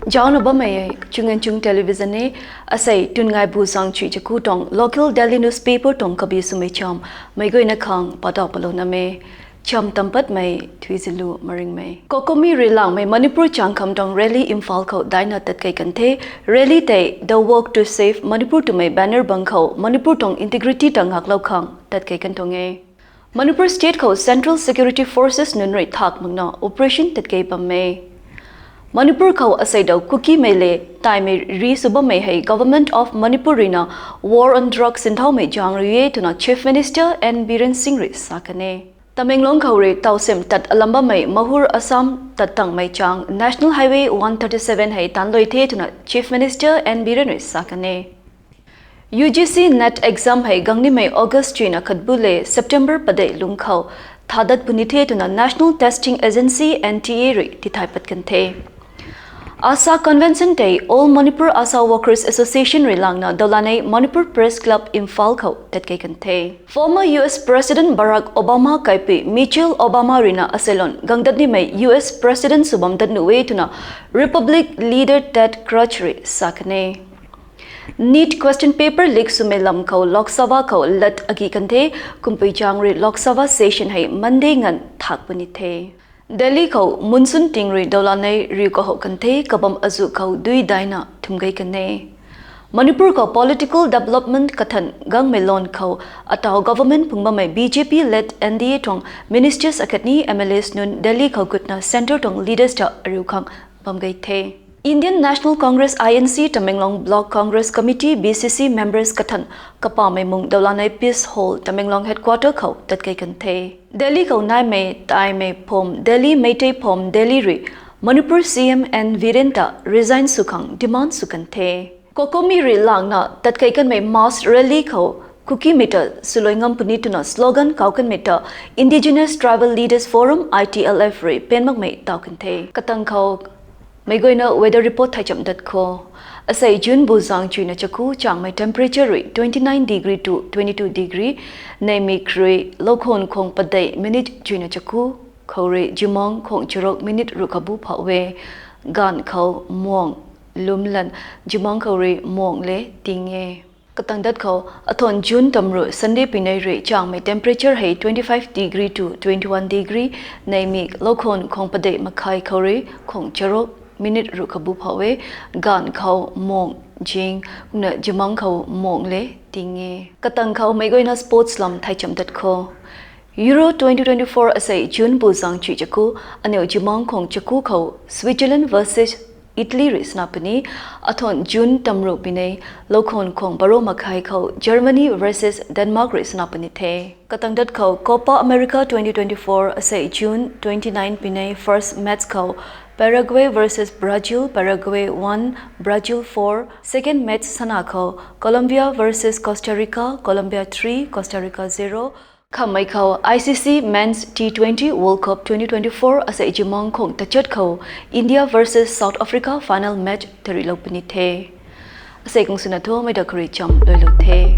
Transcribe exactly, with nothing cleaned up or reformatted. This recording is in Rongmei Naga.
Zaucna bammei Chunganchung Television e. Asei tun ngai bu zang chui chaku tuang local daily newspaper tuang kabi swmei cham meic guayna khang padau palou nam e. Cham tampatmei Thuizilu Maringmei. COCOMI rui langmei Manipur changkham tuang rally Imphal khou daina tatkei kan the. Rally tei The Walk to Save Manipur twmei banner bang khou Manipur tuang integrity ta ngaklou khang tatkei kan tuang e. Manipur State khou Central Security Forces nunc rui thak makna operation tatkei bam e. Manipur khou asei dau Kukimei le Taimei ri sw bammei hei Government of Manipur ruina war on drugs sinthaumei zaeng rui e twna Chief Minister N Biren Singh rui sa kan e. Tamenglong khou rui tausim tat alam bammei Mahur Assam tat tangmei chang National Highway one thirty seven hei tanlui the twna Chief Minister N Biren rui sa kan e. U G C NET exam hei gangnimei August chuina khatbu le September padeih lung khou thadat puni the twna National Testing Agency, N T A rui tithay pat kan the. ASHA Convention tei All Manipur ASHA Workers Association rui langna dawlanei Manipur Press Club Imphal khou tatkei kan the. Former U S President Barack Obama kaipui Michelle Obama ruina aseilon gangdat nimei U S President sw bam dat nuh e twna Republican leader Ted Cruz rui sa kan e. NEET question paper leak swmei lam khou Lok Sabha khou lat agi kan the. Kumpui zaeng rui Lok Sabha session hei Monday nganv thak puni the. Delhi khou monsoon ting rui dawlanei riu kahou kan the, kabam azu khou dui daina thumgei kan e. Manipur khou political development kathan gangmei lan khou atau government phung bammei B J P led N D A tuang ministers akhatni M L As nunc Delhi khou gutna centre tuang leaders ta ariu khang bam gei the. Indian National Congress, I N C, Tamenglong Block Congress Committee, B C C, members kathan kapamei mung dawlanei Peace Hall, Tamenglong headquarter khou tatkei kan the. Delhi khou naimei taimei phom Delhi, Meitei phom Delhi rui Manipur C M N Biren ta resign sw khang demand sw kan the. COCOMI rui langna tatkei kanmei mass rally khou Kukimei ta swlui ngam puni twna slogan kau kanmei ta Indigenous Tribal Leaders Forum, I T L F rui pen makmei taw kan the. Katang khou meic guayna weather report thai cham dat kho. Asei June bu zang chuina chaku changmei temperature rui twenty nine degree to twenty two degree, neimik rui loukhon khwang padeih minute chuina chaku khou rui jimang khwang charuk minute ruh khabu phauh e. Ganv khou muang lum lan, jimang khou rui muang le ting e. Katang dat khou, athawn June tamruh Sunday pinei rui changmei temperature hei twenty five degree to twenty one degree, neimik loukhon khwang padeih makhai khou rui khwang charuk minute ruh khabu phauh e. Ganv khou muang jing, kumna jimang khou muang le ting e. Katang khou meic guayna sports lam thai cham dat kho. Euro twenty twenty four asei June bu zang chui chaku, aniu jimang khwang chaku khou Switzerland versus Italy rui sna puni. Athawn June tamruh pinei loukhon khwang baro makhai khou Germany versus Denmark rui sna puni the. Katang dat khou Copa America twenty twenty four asei June twenty nine pinei first match khou Paraguay versus Brazil, Paraguay one, Brazil four. Second match sana khou Colombia versus Costa Rica, Colombia three, Costa Rica zero. Khammei khou I C C Men's T twenty World Cup twenty twenty four asei jimang khwang tachat khou India versus South Africa final match tarilou puni the. Asei kung swna thu mei da khou rui cham luilou the.